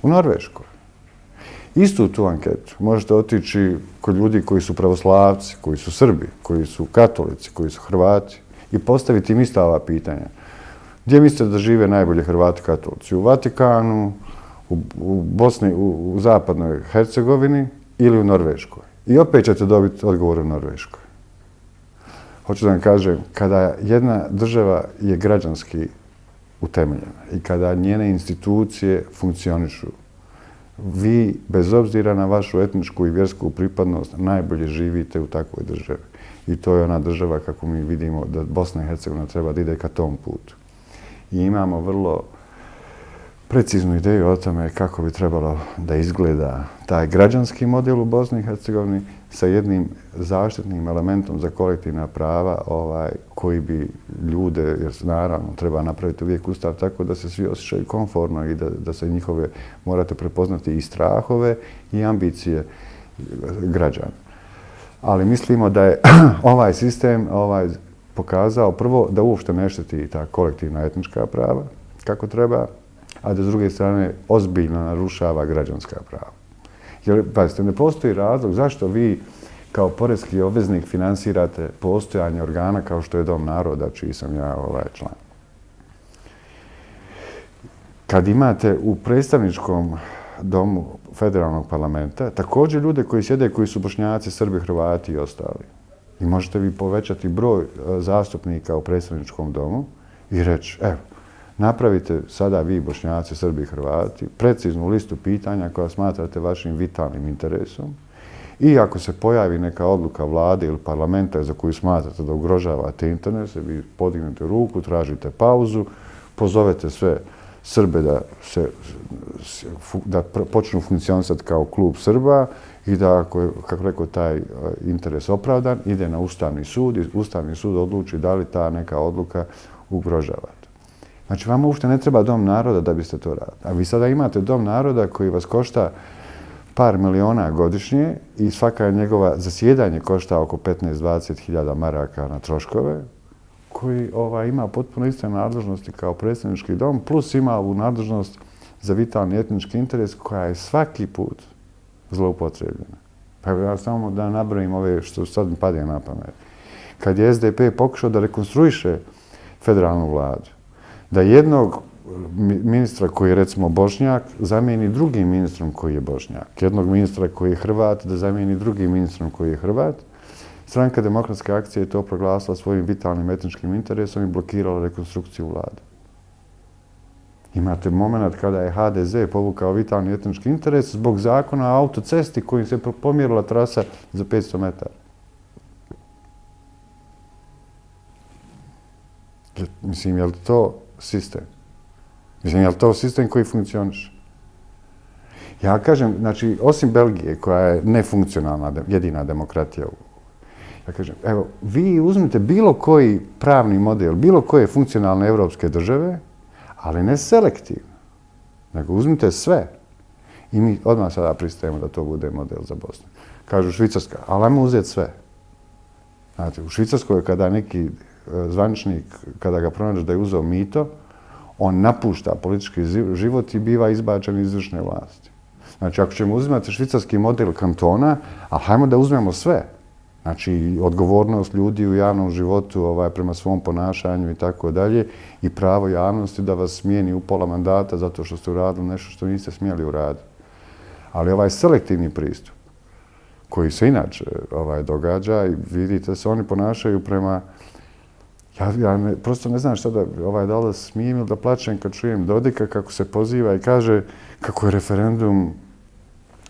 U Norveškoj. Istu tu anketu možete otići kod ljudi koji su pravoslavci, koji su Srbi, koji su katolici, koji su Hrvati i postaviti im ista ova pitanja. Gdje mislite da žive najbolje Hrvati katolici? U Vatikanu, u Bosni, u zapadnoj Hercegovini ili u Norveškoj? I opet ćete dobiti odgovor u Norveškoj. Hoću da vam kažem, kada jedna država je građanski utemeljena i kada njene institucije funkcionišu, vi, bez obzira na vašu etničku i vjersku pripadnost, najbolje živite u takvoj državi. I to je ona država, kako mi vidimo, da Bosna i Hercegovina treba da ide ka tom putu. I imamo vrlo preciznu ideju o tome kako bi trebalo da izgleda taj građanski model u Bosni i Hercegovini sa jednim zaštitnim elementom za kolektivna prava koji bi ljude, jer naravno treba napraviti uvijek ustav tako da se svi osjećaju komfortno i da se njihove, morate prepoznati i strahove i ambicije građana. Ali mislimo da je ovaj sistem pokazao prvo da uopšte ne šteti ta kolektivna etnička prava kako treba, a da s druge strane ozbiljno narušava građanska prava. Jer, pazite, ne postoji razlog zašto vi kao porezki obveznik finansirate postojanje organa kao što je Dom naroda, čiji sam ja član. Kad imate u predstavničkom domu federalnog parlamenta također ljude koji sjede, koji su Bošnjaci, Srbi, Hrvati i ostali. I možete vi povećati broj zastupnika u predstavničkom domu i reći, evo, napravite sada vi, Bošnjaci, Srbi i Hrvati, preciznu listu pitanja koja smatrate vašim vitalnim interesom i ako se pojavi neka odluka vlade ili parlamenta za koju smatrate da ugrožavate interese, vi podignete ruku, tražite pauzu, pozovete sve Srbe da počnu funkcionisati kao klub Srba i da, ako kako rekao, taj interes opravdan, ide na Ustavni sud i Ustavni sud odluči da li ta neka odluka ugrožava. Znači, vama uopšte ne treba Dom naroda da biste to radili. A vi sada imate Dom naroda koji vas košta par miliona godišnje i svaka njegova zasjedanje košta oko 15-20 hiljada maraka na troškove, koji ima potpuno iste nadležnosti kao predstavnički dom, plus ima ovu nadležnost za vitalni etnički interes koja je svaki put zloupotrebljena. Pa ja samo da nabrojim ove što sad mi padne na pamet. Kad je SDP pokušao da rekonstruiše federalnu vladu, da jednog ministra koji je recimo Bošnjak zamijeni drugim ministrom koji je Bošnjak. Jednog ministra koji je Hrvat da zamijeni drugim ministrom koji je Hrvat. Stranka Demokratske akcije je to proglasila svojim vitalnim etničkim interesom i blokirala rekonstrukciju vlade. Imate moment kada je HDZ povukao vitalni etnički interes zbog zakona o autocesti kojim se pomjerila trasa za 500 metara. Mislim, je li to sistem? Mislim, je li to sistem koji funkcioniše? Ja kažem, znači, osim Belgije, koja je nefunkcionalna, jedina demokratija, ja kažem, evo, vi uzmite bilo koji pravni model, bilo koje funkcionalne evropske države, ali ne selektivno, nego uzmite sve. I mi odmah sada pristajemo da to bude model za Bosnu. Kažu Švicarska, ali ajmo uzeti sve. Znate, u Švicarskoj kada neki zvaničnik, kada ga pronađe da je uzeo mito, on napušta politički život i biva izbačen iz izvršne vlasti. Znači, ako ćemo uzimati švicarski model kantona, ali hajmo da uzmemo sve. Znači, odgovornost ljudi u javnom životu prema svom ponašanju i tako dalje i pravo javnosti da vas smijeni u pola mandata zato što ste uradili nešto što niste smjeli uraditi. Ali ovaj selektivni pristup, koji se inače događa i vidite se, oni ponašaju prema... prosto ne znam šta da li smijem ili da plačem kad čujem Dodika kako se poziva i kaže kako je referendum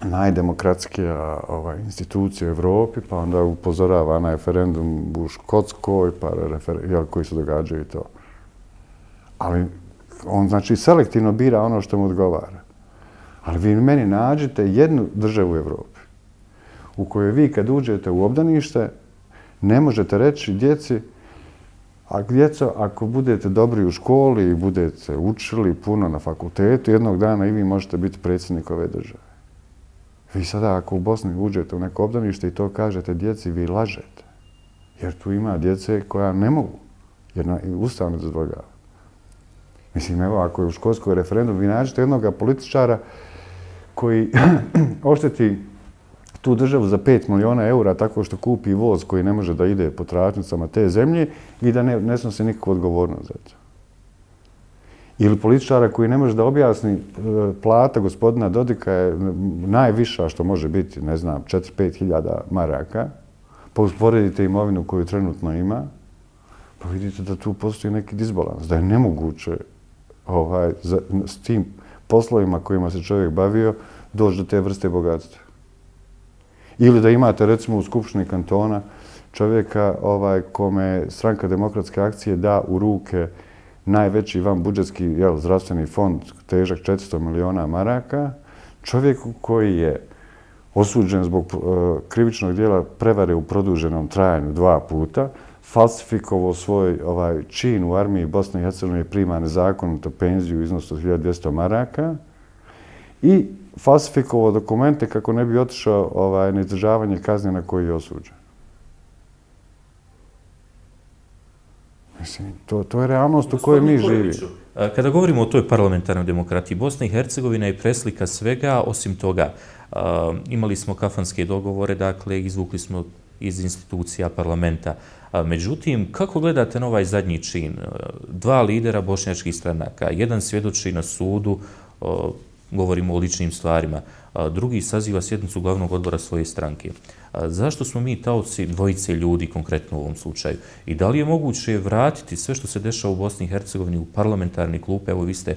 najdemokratskija institucija u Evropi, pa onda upozorava na referendum u Škotskoj, koji se događaju i to. Ali on znači selektivno bira ono što mu odgovara. Ali vi meni nađete jednu državu u Evropi u kojoj vi kad uđete u obdanište ne možete reći djeci djeco, ako budete dobri u školi i budete učili puno na fakultetu, jednog dana i vi možete biti predsjednik ove države. Vi sada ako u Bosni uđete u neko obdanište i to kažete djeci, vi lažete. Jer tu ima djece koja ne mogu, jer Ustav ne dozvoljava. Mislim, evo, ako je u školskoj referendum, vi nađete jednog političara koji ošteti tu državu za 5 miliona eura tako što kupi voz koji ne može da ide po travnicama te zemlje i da ne snosi nikakvu odgovornost za to. Ili političara koji ne može da objasni plata gospodina Dodika je najviša što može biti, ne znam, 4-5 hiljada maraka, pa usporedite imovinu koju trenutno ima, pa vidite da tu postoji neki disbalans, da je nemoguće s tim poslovima kojima se čovjek bavio doći do te vrste bogatstva. Ili da imate, recimo, u Skupštini kantona čovjeka kome Stranka Demokratske akcije da u ruke najveći vanbudžetski zdravstveni fond težak 400 miliona maraka, čovjeku koji je osuđen zbog krivičnog dijela prevare u produženom trajanju 2 puta, falsifikovao svoj čin u armiji Bosne i Hercegovine i prima nezakonito penziju u iznosu od 1200 maraka i falsifikovao dokumente kako ne bi otišao na izdržavanje kazne na koji je osuđen. Mislim, to je realnost u kojoj mi živimo. Kada govorimo o toj parlamentarnoj demokratiji, Bosna i Hercegovina je preslika svega, osim toga. Imali smo kafanske dogovore, dakle, izvukli smo iz institucija parlamenta. Međutim, kako gledate na ovaj zadnji čin? 2 lidera bošnjačkih stranaka, jedan svjedoči na sudu, govorimo o ličnim stvarima, drugi saziva sjednicu glavnog odbora svoje stranke. Zašto smo mi taoci dvojice ljudi konkretno u ovom slučaju? I da li je moguće vratiti sve što se dešava u Bosni i Hercegovini u parlamentarni klupe? Evo, vi ste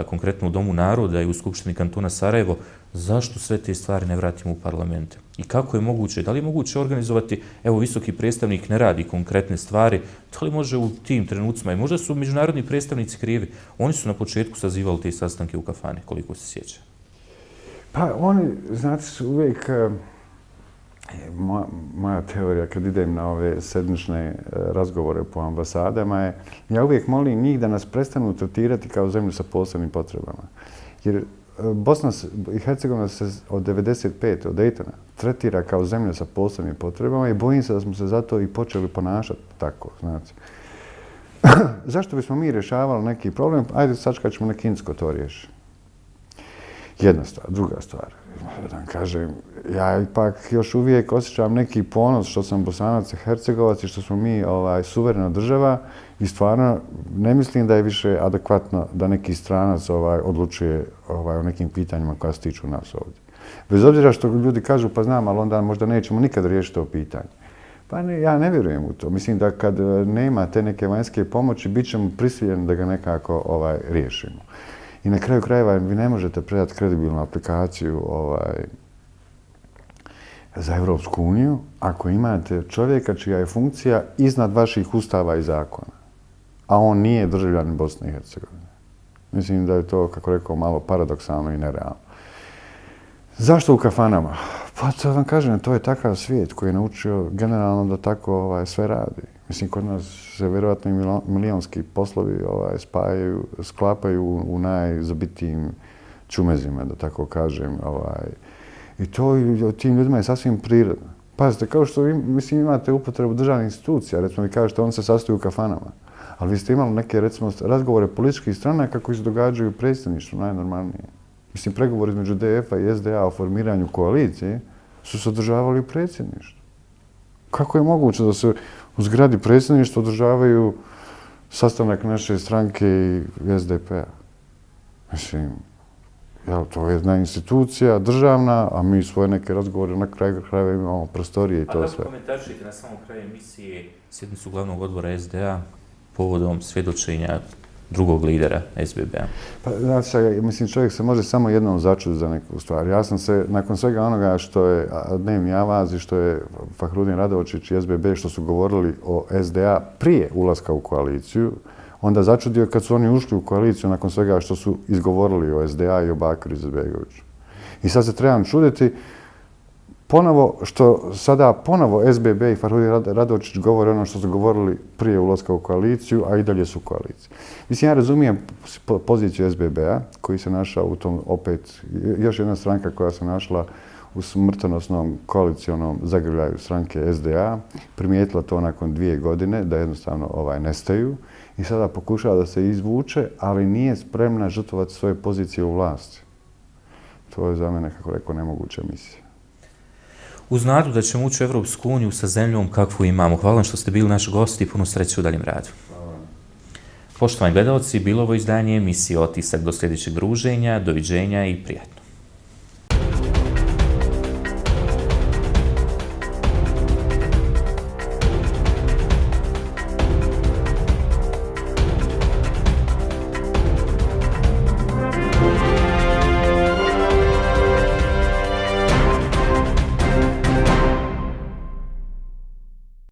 konkretno u Domu naroda i u Skupštini kantona Sarajevo. Zašto sve te stvari ne vratimo u parlamente? I kako je moguće? Da li je moguće organizovati, evo, visoki predstavnik ne radi konkretne stvari, da li može u tim trenucima, i možda su međunarodni predstavnici krivi, oni su na početku sazivali te sastanke u kafane, koliko se sjeća? Pa oni, znate, su uvijek, moja teorija kad idem na ove sedmične razgovore po ambasadama je, ja uvijek molim njih da nas prestanu tretirati kao zemlju sa posebnim potrebama. Jer Bosna i Hercegovina se od 95. od Daytona tretira kao zemlja sa posebnim potrebama i bojim se da smo se zato i počeli ponašati tako, znate. Zašto bismo mi rješavali neki problem? Ajde, sačekat ćemo na Kinsko to riješi. Jedna stvar. Druga stvar, da vam kažem, ja ipak još uvijek osjećam neki ponos što sam Bosanac i Hercegovac i što smo mi suverena država i stvarno ne mislim da je više adekvatno da neki stranac odlučuje o nekim pitanjima koja se tiču nas ovdje. Bez obzira što ljudi kažu pa znam, ali onda možda nećemo nikad riješiti to pitanje. Pa ne, ja ne vjerujem u to. Mislim da kad nema te neke vanjske pomoći, bit ćemo prisiljeni da ga nekako riješimo. I na kraju krajeva vi ne možete predati kredibilnu aplikaciju za Europsku uniju ako imate čovjeka čija je funkcija iznad vaših ustava i zakona, a on nije državljanin Bosne i Hercegovine. Mislim da je to, kako rekao, malo paradoksalno i nerealno. Zašto u kafanama? Pa to vam kažem, to je takav svijet koji je naučio generalno da tako sve radi. Mislim, kod nas se vjerojatno i milijonski poslovi sklapaju u najzabitijim čumezima, da tako kažem. I to tim ljudima je sasvim prirodno. Pazite, kao što imate upotrebu državnih institucija, recimo vi kažete oni se sastoju u kafanama, ali vi ste imali neke, recimo, razgovore političkih stranaka koji se događaju u predsjedništvu, najnormalnije. Mislim, pregovori između DF-a i SDA o formiranju koalicije su se održavali u predsjedništvu. Kako je moguće da se u zgradi predsjedništva održavaju sastanak naše stranke i SDP-a? Mislim, to je jedna institucija državna, a mi svoje neke razgovore na kraju krajeva imamo prostorije i to sve. A kako komentaršite na samom kraju emisije sjednicu glavnog odbora SDA povodom svjedočenja drugog lidera SBB-a? Pa, znači, mislim, čovjek se može samo jednom začuti za neku stvar. Ja sam se, nakon svega onoga što je Dnevni Avaz i što je Fahrudin Radočić i SBB što su govorili o SDA prije ulaska u koaliciju, onda začudio kad su oni ušli u koaliciju nakon svega što su izgovorili o SDA i o Bakiru Izetbegoviću. I sad se trebam čuditi sada ponovo SBB i Fahrudin Radočić govore ono što su govorili prije ulaska u koaliciju, a i dalje su u koaliciji. Mislim, ja razumijem poziciju SBB-a koji se našao u tom opet, još jedna stranka koja se našla u smrtonosnom koalicionom zagrljaju stranke SDA, primijetila to nakon 2 godine, da jednostavno nestaju i sada pokušava da se izvuče, ali nije spremna žrtvovati svoje pozicije u vlasti. To je za mene, kako rekao, nemoguća misija. Uz nadu da ćemo ući u Evropsku uniju sa zemljom kakvu imamo. Hvala vam što ste bili naši gosti i puno sreće u daljem radu. Poštovani gledalci, bilo ovo izdanje emisije Otisak. Do sljedećeg druženja, doviđenja i prijatno.